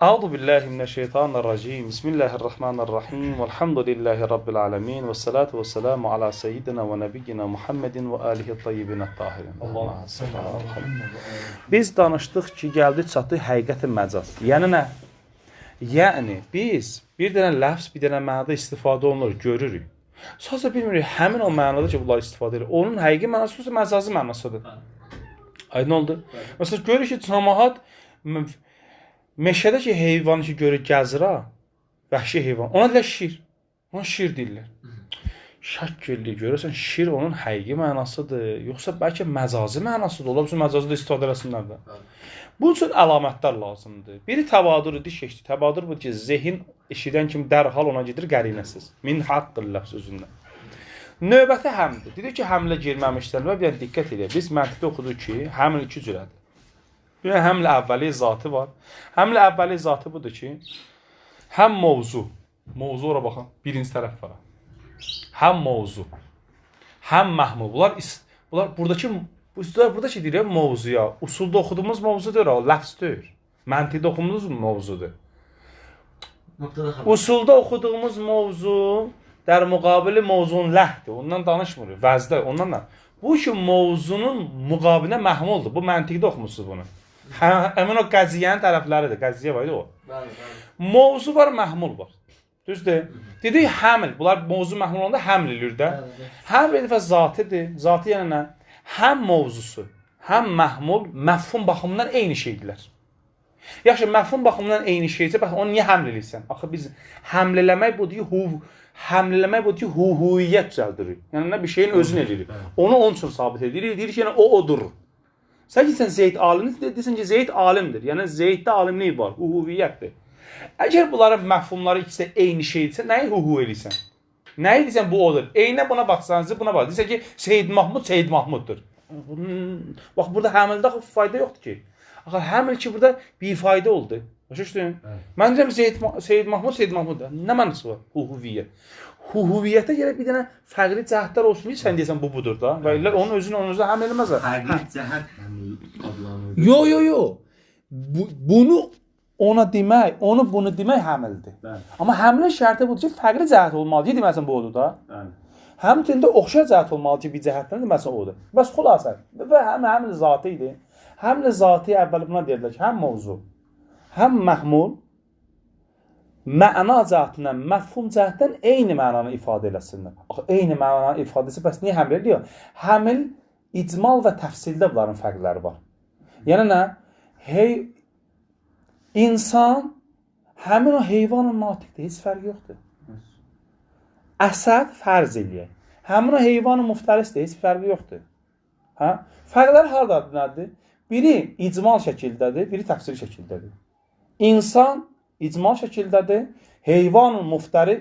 Euzu billahi mineşşeytanirracim. Bismillahirrahmanirrahim. Velhamdülillahi rabbil alamin ve salatu vesselamu ala seyyidina ve nebiyyina Muhammedin ve alihi tayyibin tahirin. Allahümme salli ala Muhammed. Biz danışdıq ki, gəldi çatdı həqiqəti məcaz. Yəni nə? Yəni biz bir dənə ləfz, bir dənə mənada istifadə olunur, görürük. Sadəcə bilmirik həmin o mənada ki, bunlar istifadə edir. Onun həqiqi mənası yoxsa məcazi mənasıdır. Aydın oldu? Məsələn, görürük ki, camaat meşədə ki, heyvanı ki, görür gəzir ha, vəhşi heyvan. Ona deyirlər şir. Ona şir deyirlər. Şək eləyir, görürsən şir onun həqiqi mənasıdır, yoxsa bəlkə məcazi mənasıdır. Ola bilsin məcazi də istifadə eləsinlər də. Bunun üçün əlamətlər lazımdır. Biri təvadur idi, keçdi. Təvadur budur ki, zehin eşidən kimi dərhal ona gedir qərinəsiz. Min haqqıl ləfz özündən. Növbəti həmdir. Dedik ki, həmlə girməmişdən və bir dənə diqqət edək. Biz məntiqdə oxuduq ki, həml iki cürədir. Bir dənə həml əvvəli zatı var. Həml əvvəli zatı budur ki, həm mövzu, mövzu ora baxın, birinci tərəf var. Həm mövzu, həm məhmul. Bunlar buradakı buradakı deyirik mövzuya. Usulda oxuduğumuz mövzu deyil, o ləfz deyil. Məntiqdə oxuduğumuz mövzudur. Usulda oxuduğumuz mövzu در müqabili mövzunun ləhdir. Ondan danışmırıq. Vəzdə, ondan da. Bu ki mövzunun müqabilinə məhmuldur. Bu məntiqdə oxumusunuz bunu. Həmin o qəziyyənin tərəfləridir. Qəziyyə var idi o. Bəli, bəli. Mövzu var, məhmul var. Düzdür? Dedik həml. Bunlar mövzu məhmul olanda həml eləyir də. Həml bir dəfə zatidir. Zati yəni nə? Həm mövzusu, həm məhmul məfhum baxımından eyni şeydirlər. Yaxşı, məfhum baxımından eyni şeysə, bəs onu niyə həml eləyirsən? Axı biz həml eləmək budur ki, həml eləmək budur ki, huhuiyyət düzəldirik. Yəni nə bir şeyin özünü eləyirik. Onu onun üçün sabit edirik. Deyirik ki, yəni o odur. Sən ki, sən Zeyd alimdir, deyirsən ki, Zeyd alimdir. Yəni Zeyddə alimlik var, huhuiyyətdir. Əgər bunların məfhumları ikisi də eyni şeydirsə, nəyi huhu eləyirsən? Nəyi deyirsən bu odur? Eynə buna baxsanız, buna bax. Deyirsən ki, Seyyid Mahmud Seyyid Mahmuddur. Bax burada həmildə axı fayda yoxdur ki. Axı həmil ki burada bifayda oldu. Başa düşdün? Mən deyirəm Seyyid Mahmud Seyyid Mahmuddur. Nə mənası var? Huhuviyyət. Huhuviyyətə görə bir dənə fərqli cəhətlər olsun ki, sən deyirsən bu budur da. Və illa onun özünü onun özünə həml eləməz. Fərqli cəhət həml adlanır. Yo, yo, yo. Bunu ona demək, onu bunu demək həmildir. Bəli. Amma həmlin şərti budur ki, fərqli cəhət olmalıdır ki, deməsən bu odur da. Bəli. Həmçinin də oxşar cəhət olmalıdır ki, bir cəhətdən deməsən odur. Bəs xülasə və həm həml zati idi. Həml zati əvvəl buna deyirlər ki, həm mövzu, həm məhmul məna cəhətindən, məfhum cəhətdən eyni mənanı ifadə eləsinlər. Axı eyni mənanı ifadə etsə, bəs niyə həml ediyor? Həml icmal və təfsildə bunların fərqləri var. Yəni nə? İnsan həmin o heyvanın natiqdir, heç fərqi yoxdur. Əsəd fərz eləyək. Həmin o heyvanın müftərisdir, heç fərqi yoxdur. Hə? Fərqlər hardadır, nədir? Biri icmal şəkildədir, biri təfsiri şəkildədir. İnsan icmal şəkildədir, heyvanın müftəri,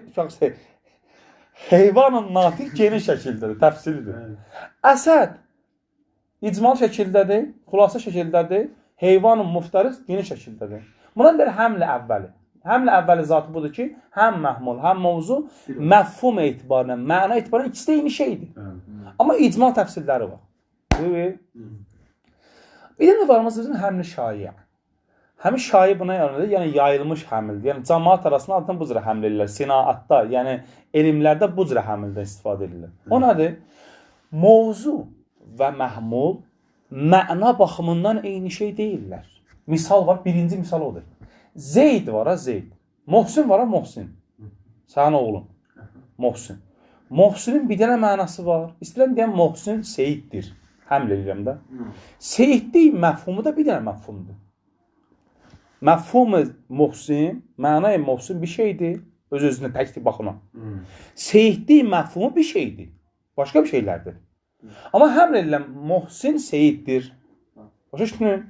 heyvanın natiq geniş şəkildədir, təfsilidir. Əsəd icmal şəkildədir, xülasə şəkildədir, heyvanın müftəris geniş şəkildədir. Buna deyir həml əvvəli. Həml əvvəli zatı budur ki, həm məhmul, həm mövzu məfhum etibarıyla, məna etibarıyla ikisi də eyni şeydir. Amma icmal təfsilləri var. Buyur. Bir dənə varımız bizim həml şayi. Həmin şayi buna yaranır, yəni yayılmış həmildir. Yəni camaat arasında adətən bu cürə həml edirlər. Sinaatda, yəni elmlərdə bu cürə həmildən istifadə edirlər. O nədir? Mövzu və məhmul məna baxımından eyni şey deyirlər. Misal var, birinci misal odur. Zeyd var ha, Zeyd. Mohsin var ha, Mohsin. Sənin oğlun. Mohsin. Mohsinin bir dənə mənası var. İstəyirəm deyəm Mohsin Seyiddir. Həml edirəm də. Seyidlik məfhumu da bir dənə məfhumdur. Məfhumu Mohsin, mənayı Mohsin bir şeydir. Öz-özünə təkdir baxına. Seyidlik məfhumu bir şeydir. Başqa bir şeylərdir. Amma həml edilən Mohsin Seyiddir. Başa düşdün?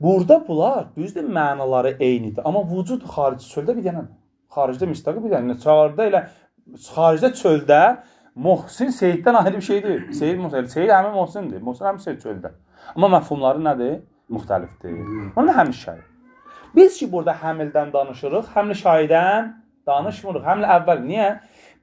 Burada bunlar düzdür mənaları eynidir. Amma vücud xarici çöldə bir dənədir. Xaricdə müstəqil bir dənə. Çöldə elə xaricdə çöldə Mohsin Seyiddən ayrı bir şey deyil. Seyid Mohsin, Seyid həmin Mohsindir. Mohsin həmin Seyid çöldə. Amma məfhumları nədir? Müxtəlifdir. Onun həmin şayi. Biz ki burada həmildən danışırıq, həml şayidən danışmırıq. Həml əvvəl niyə?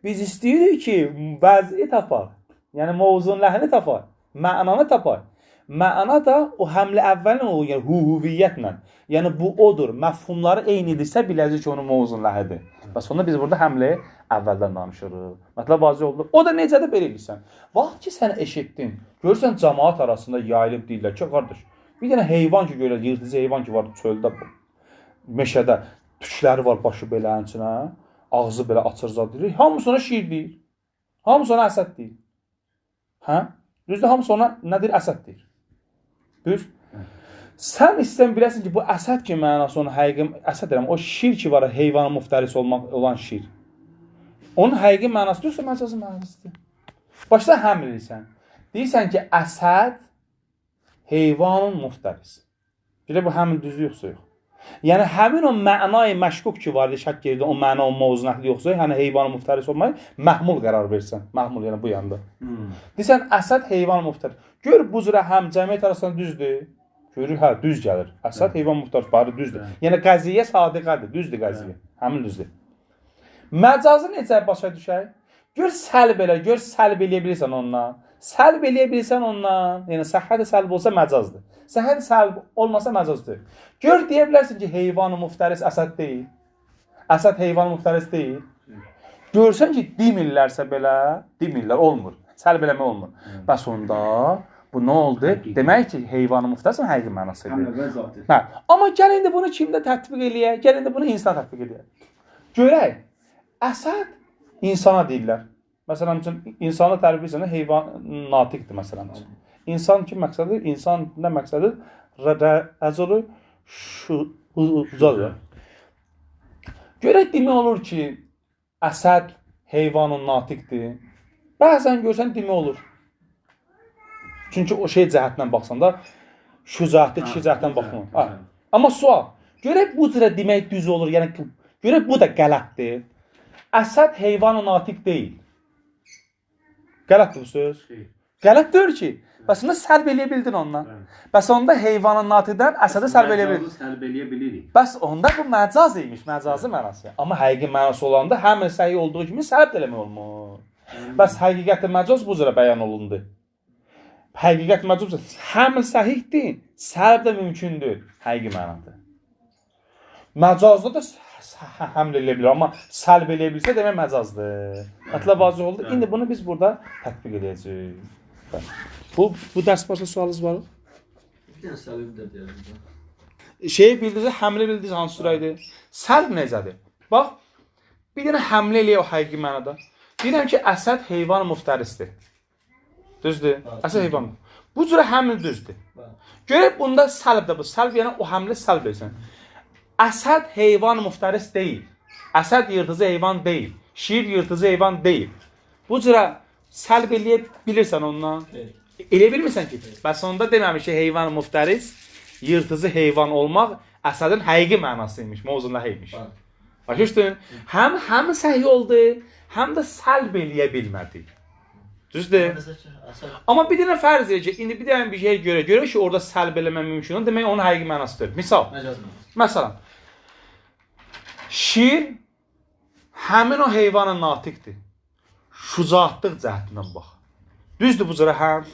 Biz istəyirik ki, vəzi tapaq. Yəni mövzunun ləhini tapaq, mənanı tapaq. Məna da o həmli əvvəllə olur, yəni hüviyyətlə. Yəni bu odur. Məfhumları eynidirsə biləcək ki, onun mövzunun ləhidir. Bəs onda biz burada həmli əvvəldən danışırıq. Mətləb vazih oldu. O da necədir belə eləyirsən. Vaxt ki sən eşitdin, görürsən cəmaət arasında yayılıb deyirlər ki, qardaş, bir dənə heyvan ki görür, yırtıcı heyvan ki var çöldə, meşədə, tükləri var başı belə həmçinə, ağzı belə açır zad deyir. Hamısı ona şir deyir. Hamısı ona əsəd deyir. Hə? Düzdür, hamısı ona nə deyir? Əsəd deyir. Düz? Sən istən biləsin ki, bu əsəd ki mənası onun həqiqi, əsəd deyirəm, o şir ki var, heyvanın müftəris olmaq olan şir. Onun həqiqi mənası yoxsa məcazi mənasıdır. Başda həml edirsən. Deyirsən ki, əsəd heyvanın müftəris. Bir də bu həml düzdür yoxsa yox. Yəni həmin o mənayı məşkuk ki var, şək yerdə o məna o mövzunun əhli yoxsa, yəni heyvanın müftəris olmayı məhmul qərar versən. Məhmul yəni bu yanda. Deyirsən əsəd heyvan müftəris. Gör bu cürə həm cəmiyyət arasında düzdür. Görür, hə, düz gəlir. Əsəd heyvan müftəris barı düzdür. Yəni qəziyyə sadiqədir, düzdür qəziyyə. Həmin düzdür. Məcazı necə başa düşək? Gör səlb elə, gör səlb eləyə bilirsən ondan. Səlb eləyə bilirsən ondan. Yəni səhhət səlb olsa məcazdır. Səhhət səlb olmasa məcazdır. Gör deyə bilərsən ki, heyvan-ı müftəris əsəd deyil. Əsəd heyvan-ı müftəris deyil. Görsən ki, demirlərsə belə, demirlər, olmur. Səlb eləmək olmur. Bəs onda bu nə oldu? Demək ki, heyvan-ı müftərisin həqiqi mənası idi. Hə. Amma gəl indi bunu kimdə tətbiq eləyək? Gəl indi bunu insana tətbiq eləyək. Görək. Əsəd insana deyirlər. Məsələn üçün, insanı tərif edirsən, heyvan natiqdir məsələn üçün. İnsan ki məqsədi, insan nə məqsədi? Rəculu şucadır. Görək demək olur ki, əsəd heyvanın natiqdir. Bəzən görsən demək olur. Çünki o şey cəhətdən baxsan da, şücaətli kişi cəhətdən baxmır. Amma sual, görək bu cürə demək düz olur, yəni görək bu da qələtdir. Əsəd heyvan-ı natiq deyil. Qələtdir bu söz. Qələt deyir ki, bəs onda səlb eləyə bildin ondan. Bəs onda heyvanın natiqdən əsədi səlb eləyə bildin. Səlb eləyə bilirik. Bəs onda bu məcaz imiş, məcazi mənası. Amma həqiqi mənası olanda həmin səhih olduğu kimi səlb də eləmək olmur. Bəs həqiqəti məcaz bu cürə bəyan olundu. Həqiqət məcaz həmin səhihdir, səlb də mümkündür həqiqi mənada. Məcazda da həml eləyə bilər, amma səlb eləyə bilsə demək məcazdır. Mətləb vazih oldu. İndi bunu biz burada tətbiq eləyəcəyik. Bu dərs başqa sualınız var? Bir dənə səlb də deyəlim. Şeyi bildiniz, həmlə bildiniz hansı surə idi? Səlb necədir? Bax, bir dənə həmlə eləyək o həqiqi mənada. Deyirəm ki, əsəd heyvan müftərisdir. Düzdür? Əsəd heyvan. Bu cürə həml düzdür. Görək bunda səlb də bu. Səlb yəni o həmlə səlb etsən. Əsəd heyvan müftəris deyil. Əsəd yırtıcı heyvan deyil. Şir yırtıcı heyvan deyil. Bu cürə səlb eləyə bilirsən ondan? Eləyə bilmirsən ki? Bəs onda deməmiş ki, heyvan müftəris yırtıcı heyvan olmaq əsədin həqiqi mənası imiş, mövzunda imiş. Başa düşdün? Həm səhih oldu, həm də səlb eləyə bilmədi. Düzdür? Amma bir dənə fərz edəcək, indi bir dənə bir şeyə görə ki, orada səlb eləmək mümkündür, demək onun həqiqi mənasıdır. Misal, məsələn, şir həmin o heyvanın natiqdir. Şücaatlıq cəhətindən bax. Düzdür bu cürə həm?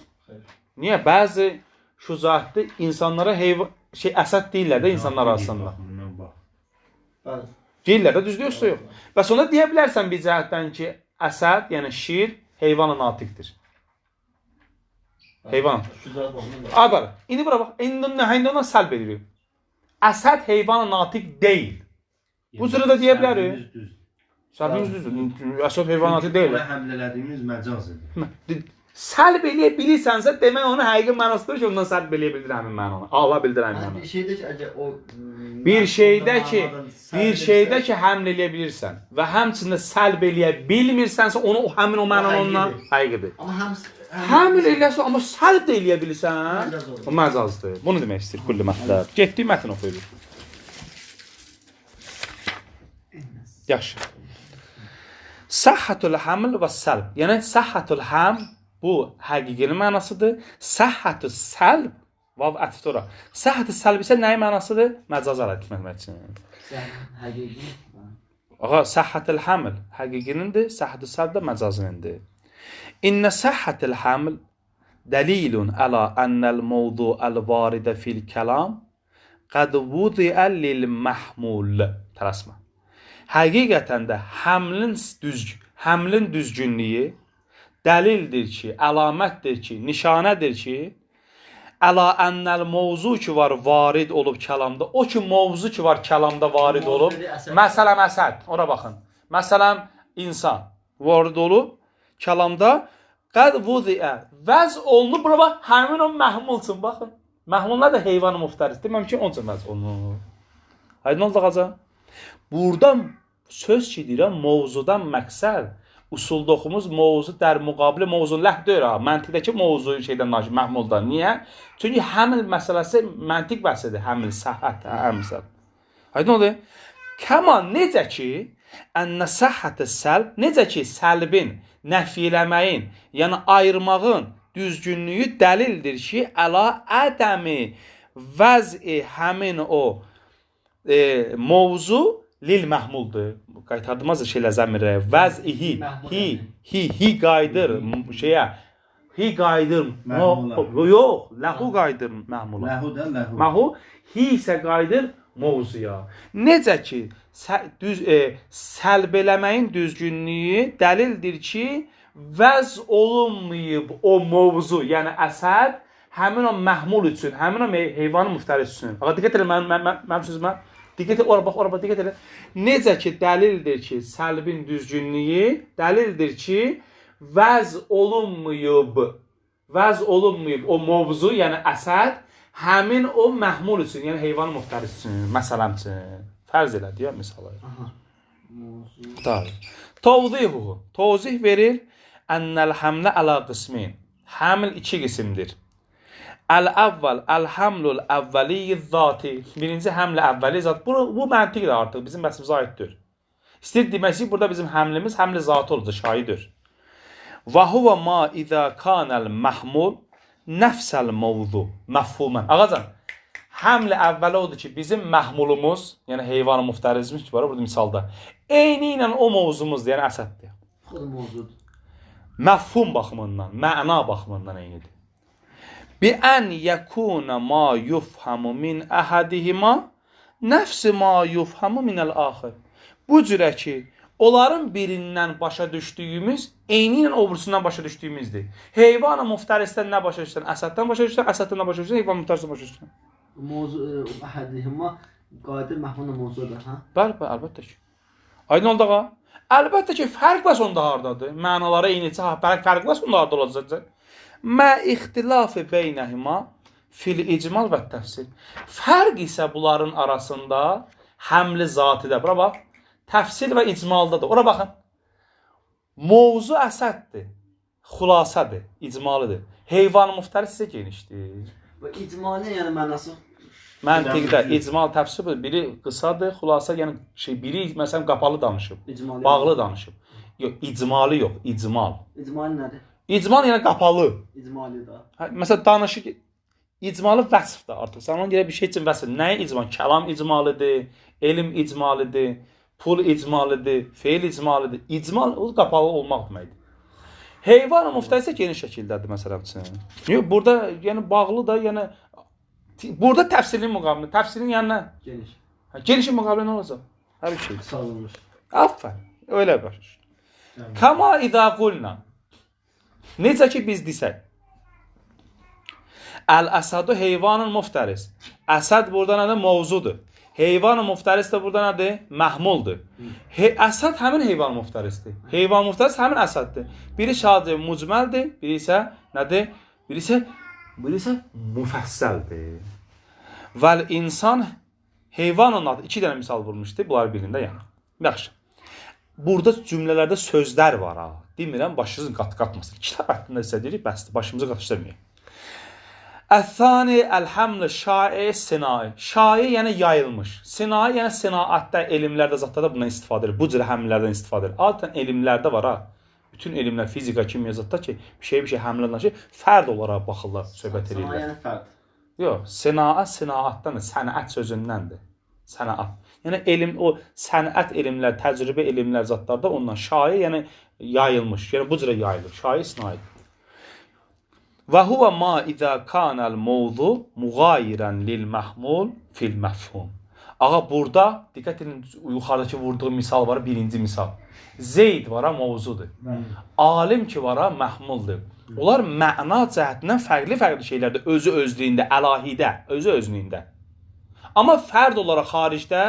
Niyə? Bəzi şücaatlı insanlara heyvan, əsəd deyirlər də insanlar arasında. Deyirlər də, düzdür yoxsa yox. Bəs onda deyə bilərsən bir cəhətdən ki, əsəd, yəni şir heyvanın natiqdir. Heyvan. Ay, indi bura bax, indi ondan səlb edirik. Əsəd heyvanın natiq deyil. Bu cürə də deyə bilərik. Səlbimiz düzdür. Əsəd heyvan natiq deyil. Ona həml elədiyimiz məcaz idi. Səlb eləyə bilirsənsə, demək onun həqiqi mənasıdır ki, ondan səlb eləyə bildir həmin mənanı. Ala bildir həmin mənanı. Bir şeydə ki, əgər o bir şeydə ki, həml eləyə bilirsən və həmçində səlb eləyə bilmirsənsə, onu həmin o mənanı ondan həqiqidir. Amma həml eləsə, amma səlb də eləyə bilirsən, o məcazdır. Bunu demək istəyir kulli mətləb. Getdik mətn oxuyuruq. Yaxşı. Səhhətul həml və səlb. Yəni səhhətul həml bu həqiqinin mənasıdır. Səhhətü səlb, vav ətfdir ora. Səhhətü səlb isə nəyin mənasıdır? Məcaz əldə etmək üçün. Həqiqi. Ağa, səhhətül həml həqiqinindir, səhhətü səlb də məcazinindir. İnnə səhhətül həml Dəlilun əla ennel mevdu'el varidə fil kəlam qad vudi'a lil məhmul. Tələsmə. Həqiqətən də həmlin düzgünlüyü dəlildir ki, əlamətdir ki, nişanədir ki, əla ennel mövzu ki var varid olub kəlamda, o ki mövzu ki var kəlamda varid olub, məsələn əsəd, ora baxın, məsələn insan varid olub kəlamda, qəd vudi'ə, vəz olunub, bura bax, həmin o məhmul üçün, baxın. Məhmul nədir? Heyvan-ı muftəris. Deməm ki, onun üçün vəz olunur. Aydın oldu ağaca? Burada söz ki, deyirəm, mövzudan məqsəd, usulda oxumuz mövzu dər müqabiliə mövzun ləh deyir ha. Məntiqdəki mövzu şeydən naşi, məhmuldan. Niyə? Çünki həmil məsələsi məntiq bəhsidir. Həmil, səhət, həmsəl. Aydın oldu? Kəma necə ki, ənə səhhətə səlb, necə ki, səlbin, nəfi eləməyin, yəni ayırmağın düzgünlüyü dəlildir ki, əla ədəmi vəzi həmin o mövzu lil məhmuldur. Qaytardımaz şeylə zəmirə. Vəzi hi, hi, hi, hi qayıdır şeyə. Hi qayıdır. Yox, ləhu qayıdır məhmula. Ləhu da ləhu. Məhu, hi isə qayıdır mövzuya. Necə ki, səlb eləməyin düzgünlüyü dəlildir ki, vəz olunmayıb o mövzu, yəni əsəd, həmin o məhmul üçün, həmin o heyvanı müftəris üçün. Bax, diqqət elə mənim sözümə. Diqqət elə, ora bax, ora bax, diqqət elə. Necə ki, dəlildir ki, səlbin düzgünlüyü, dəlildir ki, vəz olunmayıb o mövzu, yəni əsəd, həmin o məhmul üçün, yəni heyvanı müftəris üçün, məsələn üçün. Fərz elə, deyə misalı. Tavzihuhu. Tavzih verir. Ennel həmlə əla qismin. Həml iki qismdir. Əl-əvvəl, əl-həmlul əvvəliyyi zati. Birinci həmlə əvvəli zat. Bu məntiqdir artıq, bizim bəhsimizə aiddir. İstəyir demək ki, burada bizim həmlimiz həmli zatı olacaq, şaidir. Və huvə ma izə kanəl məhmul nəfsəl mövzu, məfhumən. Ağacan, həmli əvvəli odur ki, bizim məhmulumuz, yəni heyvan-ı muftərizimiz ki var burada misalda, eyni ilə o mövzumuzdur, yəni əsəddir. Xud mövzudur. Məfhum baxımından, məna baxımından eynidir. Bi ən yəkuna ma yufhamu min əhədihima nəfsi ma yufhamu minəl axir. Bu cürə ki, onların birindən başa düşdüyümüz, eyni ilə o birisindən başa düşdüyümüzdür. Heyvan-ı muftərisdən nə başa düşsən, əsəddən başa düşsən, əsəddən nə başa düşsən, heyvan-ı muftərisdən başa düşsən. Mövzu əhədihima qayıdır məhmulun mövzudur, hə? Bəli, bəli, əlbəttə ki. Aydın oldu ağa? Əlbəttə ki, fərq bəs onda hardadır? Mənaları eynisə, fərq bəs onda harda olacaq? Mə ixtilafı beynəhima fil icmal və təfsil. Fərq isə bunların arasında həmli zatidə. Bura bax, təfsil və icmaldadır. Ora baxın. Mövzu əsəddir, xülasadır, icmalıdır. Heyvan-ı muftəris isə genişdir. Bu icmali yəni mənası? Məntiqdə icmal təfsir biri qısadır, xülasa yəni şey biri məsələn qapalı danışıb, icmali, bağlı danışıb. Yox, icmali yox, icmal. İcmali nədir? İcmal yəni qapalı. İcmali da. Hə, məsələn danışıq icmalı vəsfdir artıq. Sən ona görə bir şey üçün vəsf. Nəyə icmal? Kəlam icmalıdır, elm icmalıdır, pul icmalıdır, feil icmalıdır. İcmal o qapalı olmaq deməkdir. Heyvan-ı muftərisə geniş şəkildədir məsələn üçün. Yox, burada yəni bağlı da, yəni burada təfsilin müqabilində, təfsilin yəni nə? Geniş. Hə, genişin müqabilində nə olacaq? Hər bir şey. Qısalılmış. Aferin. Öyle başa düşdüm. Kama izâ qulna. Necə ki biz desək. Əl-əsadu heyvanun muftəris. Əsəd burada nədir? Mövzudur. Heyvan-ı muftəris də burada nədir? Məhmuldur. Əsəd həmin heyvan muftərisdir. Heyvan muftəris həmin əsəddir. Biri şadir mucməldir, biri isə nədir? Biri isə müfəssəldir. Vəl insan heyvanın adı. İki dənə misal vurmuşdu bunlar birində yəni. Yaxşı. Burada cümlələrdə sözlər var ha. Demirəm başınızın qat-qatmasın. Kitab haqqında isə deyirik, bəsdir, başımızı qatışdırmayaq. Əs-sani əl-həml şai sinai. Şai yəni yayılmış. Sinai yəni sinaatda, elmlərdə, zatlarda bundan istifadə edir. Bu cür həmllərdən istifadə edir. Adətən elmlərdə var ha. Bütün elmlər, fizika, kimya zatda ki, bir şey həmlərdən şey fərd olaraq baxırlar, söhbət edirlər. Sina yəni fərd. Yox, sinaə sinaatdandır, sənət sözündəndir. Sənət. Yəni elm o sənət elmlər, təcrübə elmlər zatlarda ondan şai yəni yayılmış. Yəni bu cürə yayılır. Şai sinai. Və huvə ma izə kanəl mövzu muğayirən lil məhmul fil məfhum. Ağa, burada diqqət edin, yuxarıdakı vurduğum misal var, birinci misal. Zeyd var, mövzudur. Alim ki var, məhmuldur. Onlar məna cəhətindən fərqli-fərqli şeylərdir, özü özlüyündə, əlahidə, özü özlüyündə. Amma fərd olaraq xaricdə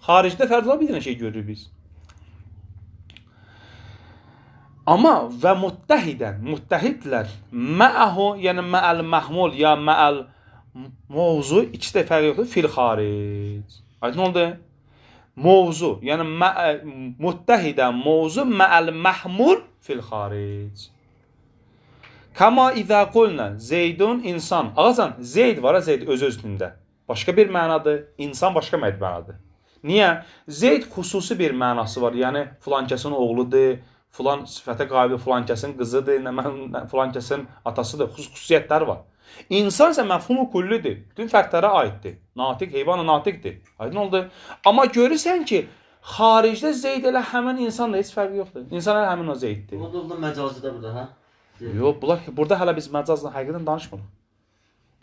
fərd olaraq bir dənə şey görürük biz. Amma və muttəhidən, muttəhidlər, məəhu, yəni məəl məhmul ya məəl mövzu, ikisi də fərqi yoxdur, fil xaric. Aydın oldu? Mövzu, yəni muttəhidən mövzu məəl məhmul fil xaric. Kəma izə qulnə, Zeydun insan. Ağacan, Zeyd var, Zeyd öz özlüyündə. Başqa bir mənadır, insan başqa bir mənadır. Niyə? Zeyd xüsusi bir mənası var, yəni filan kəsin oğludur, filan sifətə qabil, filan kəsin qızıdır, filan kəsin atasıdır, xüsusiyyətləri var. İnsan isə məfhumu küllüdür, bütün fərdlərə aiddir. Natiq, heyvan natiqdir. Aydın oldu. Amma görürsən ki, xaricdə Zeyd elə həmin insanla heç fərqi yoxdur. İnsan elə həmin o Zeyddir. Bu da məcazidə burada, hə? Yox, burada hələ biz məcazla həqiqətən danışmırıq.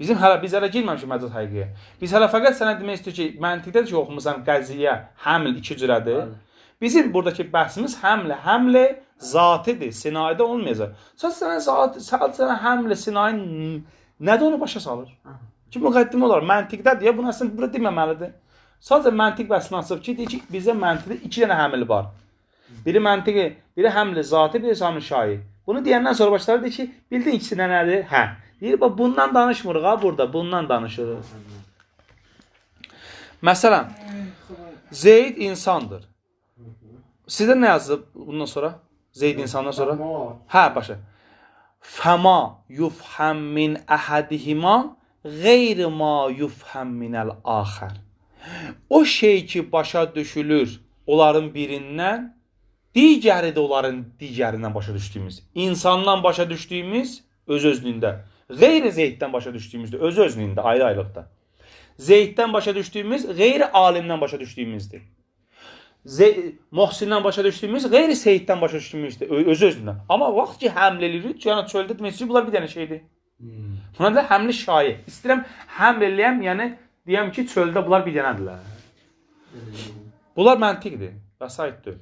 Bizim hələ, biz hələ girməmişik məcaz həqiqiyə. Biz hələ fəqət sənə demək istəyir ki, məntiqdə ki, oxumusan qəziyyə, həml iki cürədir. Bizim buradakı bəhsimiz həml zatidir, sinayidə olmayacaq. Sadəcə sənə həml sinayi nədir onu başa salır? Ki, müqəddimə olar, məntiqdədir ya, bunu əslində burada deməməlidir. Sadəcə məntiq bəhsini açıb ki, deyir ki, bizdə məntiqdə iki dənə həml var. Biri məntiqi, biri həml zati, biri həml şayi. Bunu deyəndən sonra başlar deyir ki, bildin ikisindən nədir? Hə. Deyir, bax, bundan danışmırıq ha burada, bundan danışırıq. Məsələn, Zeyd insandır. Sizdə nə yazıb bundan sonra? Zeyd insandan sonra? Hə, başa. Fəma yufhəm min əhədihima qeyri ma yufhəm minəl axər. O şey ki, başa düşülür onların birindən, digəri də onların digərindən başa düşdüyümüz. İnsandan başa düşdüyümüz öz-özlüyündə. Qeyri Zeyddən başa düşdüyümüzdür, öz-özlüyündə, ayrı-ayrılıqda. Zeyddən başa düşdüyümüz, qeyri alimdən başa düşdüyümüzdür. Mohsindən başa düşdüyümüz, qeyri Seyiddən başa düşdüyümüzdür, öz-özlüyündə. Amma vaxt ki, həml eləyirik, yəni çöldə demək istəyir, bunlar bir dənə şeydir. Buna da həmli şayi. İstəyirəm, həml eləyəm, yəni deyəm ki, çöldə bunlar bir dənədirlər. Bunlar məntiqdir, vəsait deyil.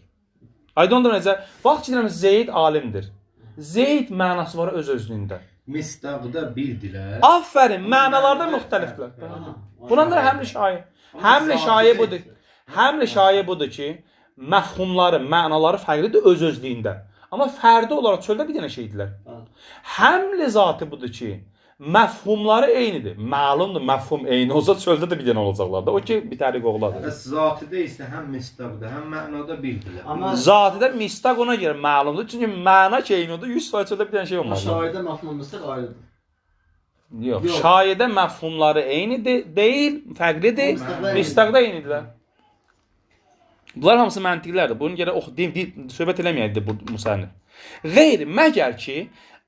Aydın oldu necə? Vaxt ki, deyirəm, Zeyd alimdir. Zeyd mənası var öz-özlüyündə. Misdaqda birdilər. Aferin, mənalarda müxtəlifdirlər. Buna da həmli şayi. Həmli şayi budur. Həmli şayi budur ki, məfhumları, mənaları fərqlidir öz-özlüyündə. Amma fərdi olaraq çöldə bir dənə şeydirlər. Həmli zatı budur ki, məfhumları eynidir. Məlumdur, məfhum eyni olsa çöldə də bir dənə olacaqlar da. O ki, bir təriq oğladır. Bəs zatidə isə həm misdaqda, həm mənada birdilər. Amma zatidə misdaq ona görə məlumdur. Çünki məna ki eyni oldu, 100% çöldə bir dənə şey olmalıdır. Şayidə məfhum misdaq ayrıdır. Yox, şayidə məfhumları eynidir, deyil, fərqlidir. Misdaqda eynidirlər. Bunlar hamısı məntiqlərdir. Bunu gərək oxu, deyim, söhbət eləməyəydi bu müsənnif. Qeyr, məgər ki,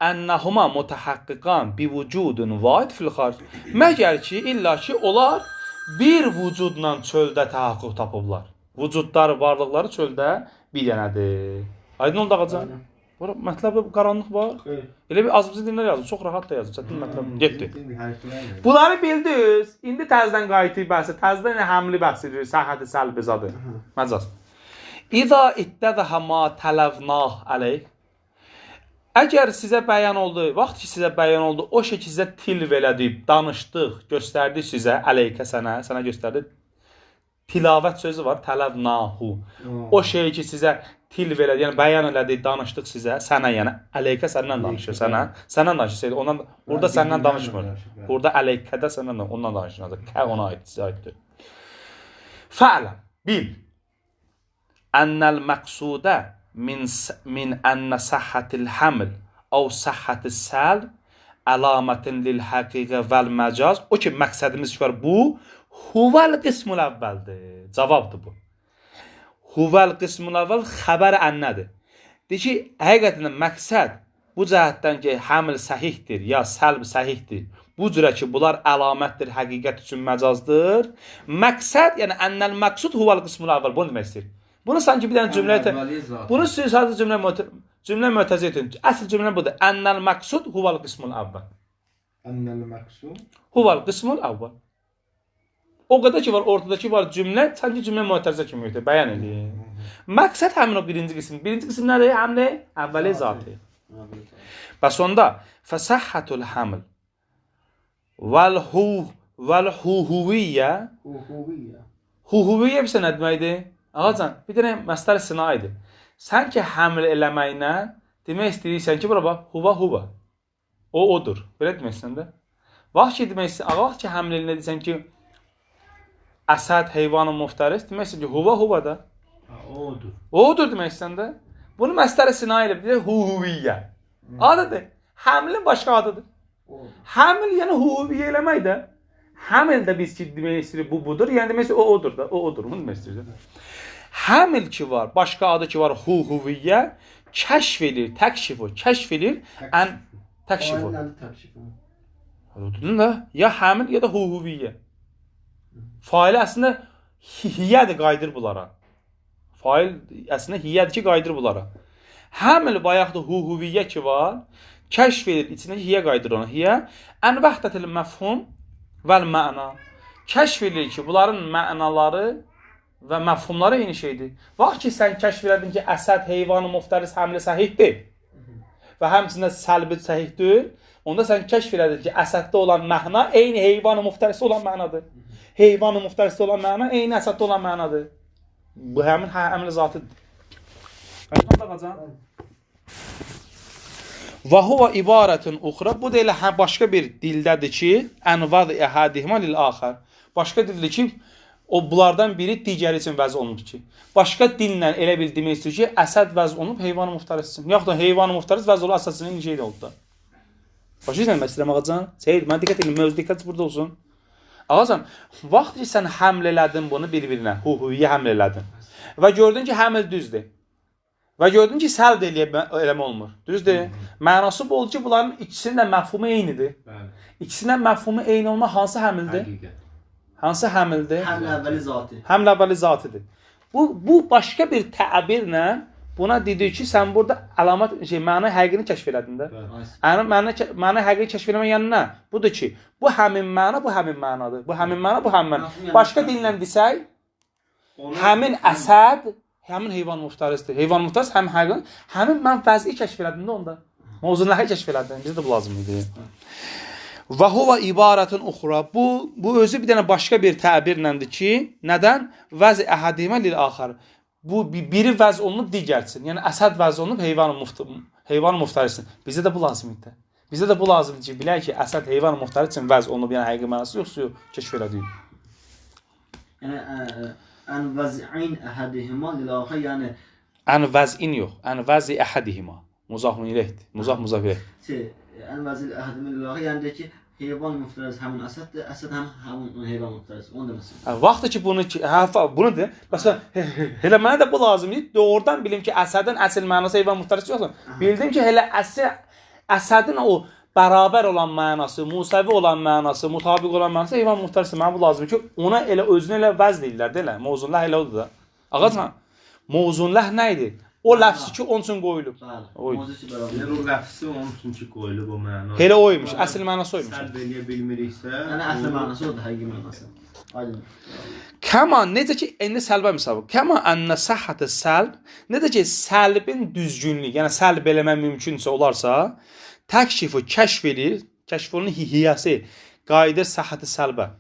ennəhuma mütəhəqqiqan bi vücudun vahid fil xaric. Məgər ki, illa ki, onlar bir vücudla çöldə təhəqqüq tapıblar. Vücudları, varlıqları çöldə bir dənədir. Aydın oldu ağacan? Bura mətləbdə qaranlıq var. Elə bir az bizi dinlər yazıb, çox rahat da yazıb, çətin mətləb getdi. Bunları bildiniz. İndi təzədən qayıtıq bəhsə, təzədən həmli bəhs edirik, səhhəti səlbi zadı. Məcaz. İza ittəzəhə ma tələvnah əleyh. Əgər sizə bəyan oldu, vaxt ki sizə bəyan oldu, o şey ki sizə tilv elədi, danışdıq, göstərdi sizə, əleyhə sənə, sənə göstərdi. Tilavət sözü var, tələvnahu. O şey ki sizə tilv elədi, yəni bəyan elədi, danışdıq sizə, sənə, yəni əleyhə səndən danışır, sənə, səndən danışır, ondan, burada səndən danışmır. Burada əleyhədə səndən, ondan danışır, kə ona aid, sizə aiddir. Fəələm, bil, ennəl məqsudə min ennə səhhətil həml əv səhhətil səlb əlamətin lil həqiqə vəl məcaz. O ki, məqsədimiz ki var bu, huvəl qismul əvvəldir. Cavabdır bu. Huvəl qismul əvvəl xəbər ənnədir. Deyir ki, həqiqətən məqsəd bu cəhətdən ki, həml səhihdir ya səlb səhihdir. Bu cürə ki, bunlar əlamətdir, həqiqət üçün məcazdır. Məqsəd, yəni ennəl məqsud huvəl qismul əvvəl. Bunu demək istəyir. Bunu sanki bir dənə cümlə, bunu sadəcə cümlə. Cümlə mötərizə etsin. Əsl cümlə budur. Ennel məqsud huval qismul əvvəl. Ennel məqsud huval qismul əvvəl. O qədər ki var, ortadakı var cümlə, sanki cümlə mötərizə kimi yoxdur, bəyan eləyir. Məqsəd həmin o birinci qism. Birinci qism nədir? Həmli əvvəli zati. Bəs onda fəsəhhətul həml vəl huhuviyyə. Huhuviyyə bizə nə deməkdir? Ağacan, bir dənə məsələ sina idi. Sən ki həml eləməyinə demək istəyirsən ki, bura bax, huva huva. O odur. Belə demək istəyirsən də. Vaxt ki demək istəyirsən, vaxt ki həml eləyinə deyirsən ki, əsəd heyvanı muftəris, demək istəyirsən ki, huva huva da. O odur. O odur demək istəyirsən də. Bunu məsələ sina eləyib, deyir huviyyə. Adıdır. Həmlin başqa adıdır. Həml yəni huviyyə eləmək də. Həml də biz ki demək istəyirik bu budur, yəni demək istəyirik o odur da, o odur. Bunu demək istəyirik. Həml ki var, başqa adı ki var huviyyə, kəşf eləyir, təkşifu, kəşf eləyir, ən təkşifu. Tutun da, ya həml ya da huviyyə. Faili əslində hiyyədir, qayıdır bunlara. Fail əslində hiyyədir ki, qayıdır bunlara. Həml bayaq da huviyyə ki var, kəşf edir, içindəki hiyyə qayıdır ona. Hiyyə, ən vəhdətil məfhum vəl məna. Kəşf edir ki, bunların mənaları və məfhumları eyni şeydir. Vaxt ki, sən kəşf elədin ki, əsəd, heyvanı, muftəris, həmli səhihdir və həmçində səlbi səhih deyil, onda sən kəşf elədin ki, əsəddə olan məna eyni heyvanı muftərisdə olan mənadır. Heyvanı muftərisdə olan məna eyni əsəddə olan mənadır. Bu həmin həmli zatıdır. Və huvə ibarətun uxra. Bu da elə başqa bir dildədir ki, ənvad əhədihimə lil axər. Başqa dildir ki, o bunlardan biri digəri üçün vəz olunub ki. Başqa dillə elə bil demək istəyir ki, əsəd vəz olunub heyvanı muftəris üçün. Yaxud da heyvanı muftəris vəz olub əsəd üçün eyni şey də oldu da. Başa düşürsən məsələm ağacan? Seyir, mən diqqət edin, mövzu diqqət burada olsun. Ağacan, vaxt ki sən həml elədin bunu bir-birinə, huviyyə həml elədin və gördün ki, həml düzdür. Və gördün ki, səlb eləmə olmur. Düzdür? Mənası bu oldu ki, bunların ikisinin də məfhumu eynidir. Bəli. İkisinin də məfhumu eyni olma hansı həmildir? Həqiqət. Hansı həmildir? Həml əvvəli zati. Həml əvvəli zatidir. Bu başqa bir təbirlə buna dedi ki, sən burada əlamət, şey, məna həqiqini kəşf elədin də. Yəni, məna həqiqini kəşf eləmək yəni nə? Budur ki, bu həmin məna, bu həmin mənadır. Bu həmin məna, bu həmin məna. Başqa dillə desək, həmin əsəd, həmin heyvan muftərisdir. Heyvan muftəris həmin həqiqin, həmin mən vəzi kəşf elədim də onda. Mövzunu kəşf elədim. Bizə də bu lazım idi. Və huvə ibarətun uxra. Bu özü bir dənə başqa bir təbirləndir ki, nədən? Vəzi əhədihimə lil axar. Bu biri vəz olunub digər üçün. Yəni əsəd vəz olunub heyvan muftəris üçün. Bizə də bu lazım idi. Bizə də bu lazımdır ki, bilək ki, əsəd heyvan muftəris üçün vəz olunub, yəni həqiqi mənası yoxsa yox, kəşf elədik. Yəni ən vəz'in əhədihimə lil axar, yəni ən vəz'in yox, ən vəzi əhədihimə. Muzafun ileyhdir. Muzaf muzaf ileyh. Ən vəz'in əhədihimə lil axar, yəni deyir ki, heyvan muftəris həmin əsəddir, əsəd həm həmin heyvan muftəris. Onu deməsin. Vaxtı ki bunu ki, bunu de. Məsələn, elə mənə də bu lazım deyil. Doğrudan bilim ki, əsədin əsl mənası heyvan muftəris yoxsa. Bildim ki, elə əsədin o bərabər olan mənası, musavi olan mənası, mutabiq olan mənası heyvan muftərisdir. Mənə bu lazımdır ki, ona elə özünə elə vəz deyirlər də elə. Mövzunləh elə odur da. Ağacan, mövzunləh nə idi? O ləfsi ki, onun üçün qoyulub. Yəni o ləfsi onun üçün ki, qoyulub o məna. Elə o imiş, əsl mənası o imiş. Səlb eləyə bilmiriksə... Yəni əsl mənası odur, həqiqi mənası. Aydın. Kəma, necə ki, indi səlbə misabı. Kəma ənnə səhhətə səlb, necə ki, səlbin düzgünlüyü, yəni səlb eləmək mümkünsə olarsa, təkşifu kəşf eləyir, kəşf olunun hiyyəsi, qayıdır səhhətə səlbə.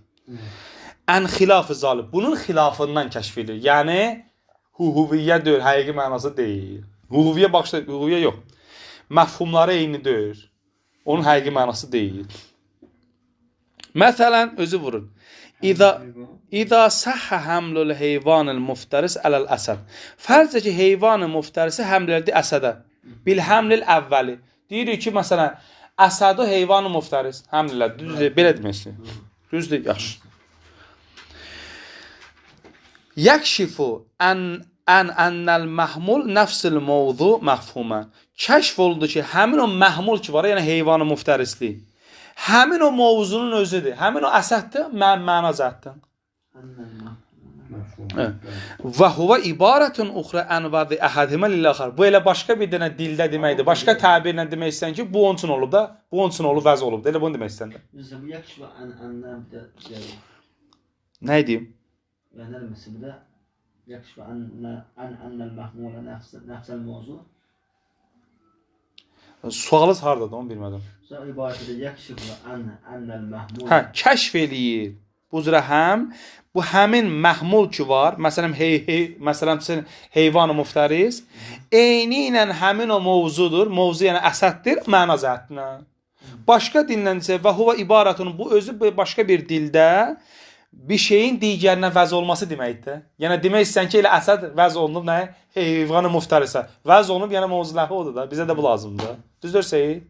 Ən xilafı zalib, bunun xilafından kəşf eləyir. Yəni, huviyyə deyil, həqiqi mənası deyil. Huviyyə baxışda, huviyyə yox. Məfhumları eyni deyil. Onun həqiqi mənası deyil. Məsələn, özü vurur. İza səhhə həmlul heyvanil muftəris ələl əsəd. Fərz ki, heyvanı muftərisi həml elədi əsədə. Bil həmlil əvvəli. Deyirik ki, məsələn, əsədi heyvanı muftəris həml elədi. Düzdür, belə demək istəyir. Düzdür, yaxşı. Yəkşifu ən ənəl məhmul nəfsil mövzu məfhumə. Kəşf oldu ki, həmin o məhmul ki var, yəni heyvanı muftərislik, həmin o mövzunun özüdür, həmin o əsəddir, məna cəhətdir. Və huvə ibarətun uxra ən vədi əhədihimə lil-axar. Bu elə başqa bir dənə dildə deməkdir. Başqa təbirlə demək istəyən ki, bu onun üçün olub da, bu onun üçün olub, vəz olub da. Elə bunu demək istəyən də. Bu yakşifu an ənə bir də nə deyim? Yəni nə deməsi bu da? Yakşifu ənəl məhmulə nəfsəl mövzu. Sualınız hardadır, onu bilmədim. Sonra ibarətdə yakşifu ənəl məhmulə. Hə, kəşf eləyir. Bu cürə həm, bu həmin məhmul ki var, məsələn, məsələn, heyvan-ı muftəris, eyni ilə həmin o mövzudur, mövzu yəni əsəddir, məna cəhətinə. Başqa dillə isə və huvə ibarətun, bu özü başqa bir dildə bir şeyin digərinə vəz olması deməkdir. Yəni demək istəyən ki, elə əsəd vəz olunub nə? Heyvan-ı muftərisə. Vəz olunub, yəni mövzu ləhi odur da. Bizə də bu lazımdır. Düzdür Seyid?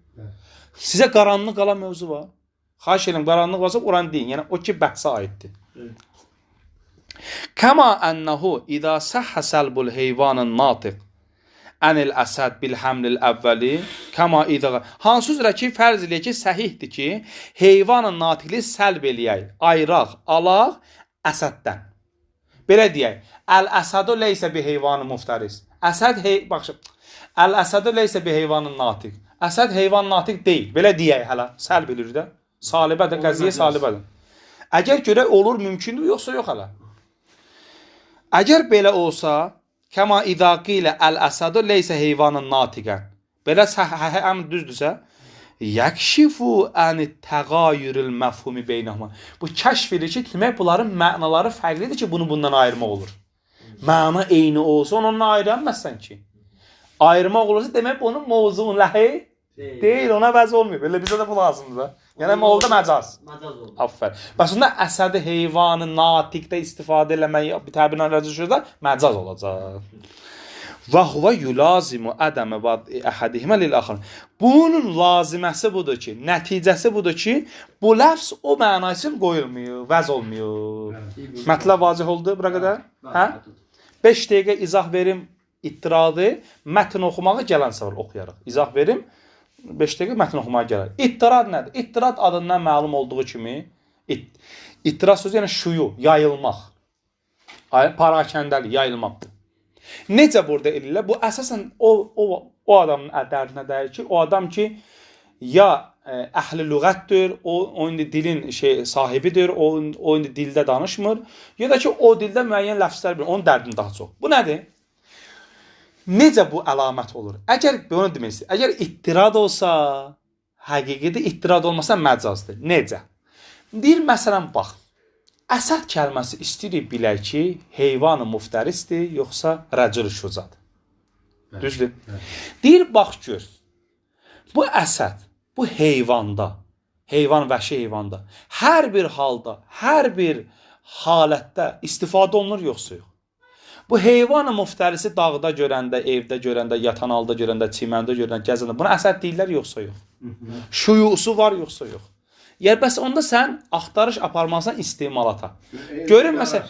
Sizə qaranlıq qalan mövzu var. Xahiş edirəm, qaranlıq varsa oranı deyin. Yəni, o ki, bəhsə aiddir. Kəma ənəhu idə səhhə səlbul heyvanın natiq ənil əsəd bil həmlil əvvəli kəma idə... Hansı üzrə ki, fərz eləyək ki, səhihdir ki, heyvanın natiqli səlb eləyək, ayraq, alaq əsəddən. Belə deyək, əl-əsədu leysə bi heyvanı muftəris. Əsəd, baxın, əl-əsədu leysə bi heyvanın natiq. Əsəd heyvan natiq deyil. Belə deyək hələ, səlb eləyir də. Salibədir, qəziyə salibədir. Əgər görə olur, mümkündür, yoxsa yox hələ. Əgər belə olsa, kəma idaqi ilə əl-əsədu leysə heyvanın natiqən. Belə həm düzdürsə, yəkşifu əni təğayürül məfhumi beynəhuma. Bu kəşf edir ki, demək bunların mənaları fərqlidir ki, bunu bundan ayırmaq olur. Məna eyni olsa, onu ondan ayıra bilməzsən ki. Ayırmaq olursa, demək bunun mövzuun ləhi deyil, ona vəz olmuyor. Belə bizə də bu lazımdır da. Yəni, oldu məcaz. Məcaz oldu. Aferin. Bəs onda əsədi heyvanı natiqdə istifadə eləmək, bir təbirlə rəzişirdə məcaz olacaq. Və huvə yulazimu ədəmə və əhədihimə lil-axar. Bunun laziməsi budur ki, nəticəsi budur ki, bu ləfz o məna üçün qoyulmuyor, vəz olmuyor. Mətləb vazih oldu bura qədər? Hə? 5 dəqiqə izah verim ittiradı, mətn oxumağı gələn səfər oxuyarıq. İzah verim, 5 dəqiqə mətn oxumağa gələr. İttirad nədir? İttirad adından məlum olduğu kimi, ittirad sözü yəni şuyu, yayılmaq. Parakəndəlik, yayılmaqdır. Necə burada eləyirlər? Bu əsasən o adamın dərdinə dəyir ki, o adam ki, ya əhli lüğətdir, o indi dilin sahibidir, o indi dildə danışmır, ya da ki, o dildə müəyyən ləfslər bilir, onun dərdini daha çox. Bu nədir? Necə bu əlamət olur? Əgər, bunu demək istəyir, əgər ittirad olsa, həqiqidir, ittirad olmasa məcazdır. Necə? Deyir, məsələn, bax, əsəd kəlməsi istəyirik bilək ki, heyvan-ı muftərisdir, yoxsa rəcül şucadır. Düzdür? Deyir, bax, gör, bu əsəd, bu heyvanda, heyvan, vəhşi heyvanda, hər bir halda, hər bir halətdə istifadə olunur, yoxsa yox. Bu heyvan-ı muftərisi dağda görəndə, evdə görəndə, yatan halda görəndə, çiməndə görəndə, gəzəndə, buna əsəd deyirlər, yoxsa yox. Şuyusu var, yoxsa yox. Yəni, bəs onda sən axtarış aparmalısan istemalata. Görün, məsələn,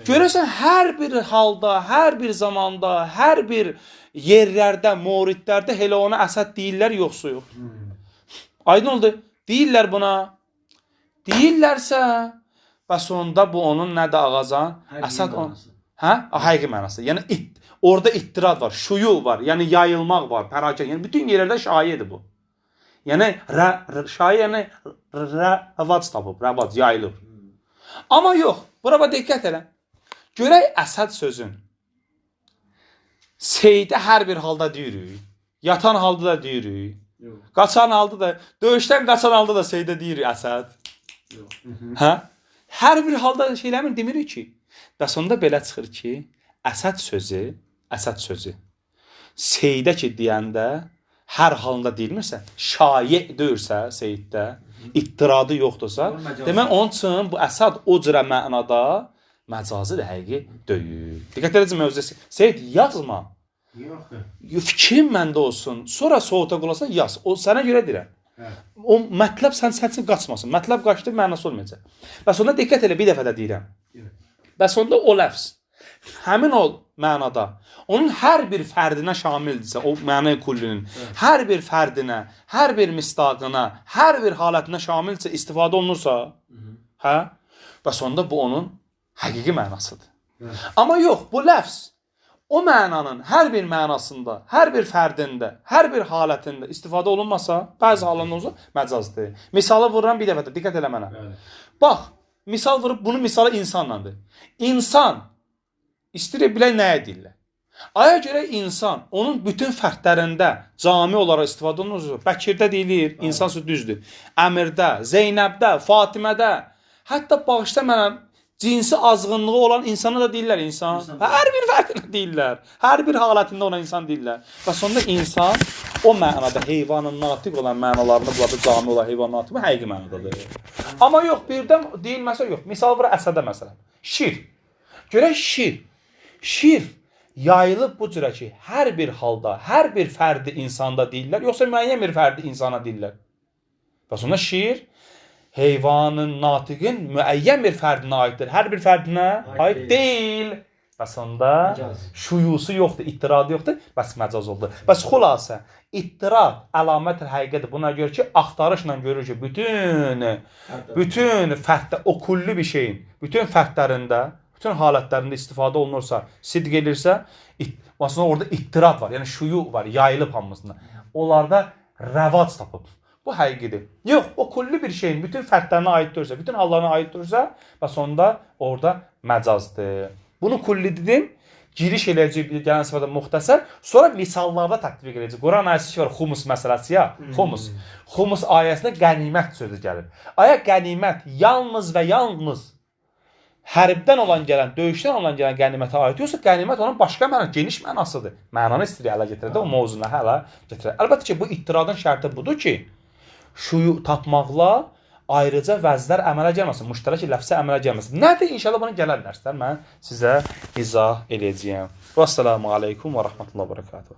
görürsən, hər bir halda, hər bir zamanda, hər bir yerlərdə, moridlərdə elə ona əsəd deyirlər, yoxsa yox. Aydın oldu. Deyirlər buna. Deyirlərsə, bəs onda bu onun nədir ağazan? Əsəd on. Hə? Həqiqi mənası. Yəni, orada ittirad var, şuyu var, yəni yayılmaq var, pərakən. Yəni, bütün yerlərdə şayidir bu. Yəni, şayi, yəni, rəvac tapıb, rəvac, yayılır. Amma yox, bura bax, diqqət elə. Görək əsəd sözün seydə hər bir halda deyirik, yatan halda da deyirik, qaçan halda da, döyüşdən qaçan halda da seydə deyirik əsəd. Hə? Hər bir halda şey eləmir, demirik ki. Bəs onda belə çıxır ki, əsəd sözü seydə ki deyəndə hər halında deyilmirsə, şayi deyirsə seyiddə, ittiradı yoxdursa, demək onun üçün bu əsəd o cürə mənada məcazidir, həqiqi deyil. Diqqət edəcəm mövzusu. Seyid yazma. Yox. Fikrin məndə olsun. Sonra soğuta qulasan yaz. O sənə görə deyirəm. O mətləb sən üçün qaçmasın. Mətləb qaçdı, mənası olmayacaq. Bəs onda diqqət elə, bir dəfə də deyirəm. Bəs onda o ləfz həmin o mənada onun hər bir fərdinə şamildirsə, o məna kullünün hər bir fərdinə, hər bir misdaqına, hər bir halətinə şamildirsə, istifadə olunursa, hə? Bəs onda bu onun həqiqi mənasıdır. Amma yox, bu ləfz o mənanın hər bir mənasında, hər bir fərdində, hər bir halətində istifadə olunmasa, bəzi hallarında olsa məcazdır. Misalı vururam bir dəfə də, diqqət elə mənə. Bəli. Bax, misal vurub bunu misalı insanlandır. İnsan istəyir bilək nəyə deyirlər. Aya görə insan onun bütün fərdlərində cami olaraq istifadə olunur. Bəkirdə deyilir, insan sözü düzdür. Əmirdə, Zeynəbdə, Fatimədə, hətta bağışla mənə cinsi azğınlığı olan insana da deyirlər insan. İnsan. Hər bir fərdinə deyirlər. Hər bir halətində ona insan deyirlər. Və sonda insan o mənada heyvanın natiq olan mənalarını burada cami olan heyvan natiq həqiqi mənadadır. Amma yox, birdən deyilməsə yox. Misal vura əsədə məsələn. Şir. Görək şir. Şir yayılıb bu cürə ki, hər bir halda, hər bir fərdi insanda deyirlər, yoxsa müəyyən bir fərdi insana deyirlər. Və sonra şir heyvanın, natiqin müəyyən bir fərdinə aiddir. Hər bir fərdinə aid deyil. Bəs onda Məcaz. şuyusu yoxdur, ittiradı yoxdur, bəs məcaz oldu. Bəs xülasə, ittirad əlamət həqiqədir. Buna görə ki, axtarışla görür ki, bütün fərddə o kulli bir şeyin, bütün fərdlərində, bütün halətlərində istifadə olunursa, sidq elirsə, aslında orada ittirad var, yəni şuyu var, yayılıb hamısında. Onlarda rəvac tapıb. Bu həqiqidir. Yox, o kulli bir şeyin bütün fərdlərinə aiddirsə, bütün hallarına aiddirsə, bəs onda orada məcazdır. Bunu kulli dedim, giriş eləyəcək bir gələn səfərdə müxtəsər, sonra misallarda tətbiq eləyəcək. Quran ayəsi ki var, xumus məsələsi ya, xumus. Xumus ayəsində qənimət sözü gəlir. Ayə qənimət yalnız və yalnız hərbdən olan gələn, döyüşdən olan gələn qənimətə aid yoxsa qənimət onun başqa məna, geniş mənasıdır. Mənanı istəyir ələ gətirər də, o mövzunu hələ gətirər. Əlbəttə ki, bu ittiradın şərti budur ki, şuyu tapmaqla ayrıca vəzlər əmələ gəlməsin, müştərək ləfsə əmələ gəlməsin. Nədir? İnşallah bunu gələn dərslər mən sizə izah eləyəcəyəm. Vəssalamu aleykum və rəhmətullah və bərəkatuhu.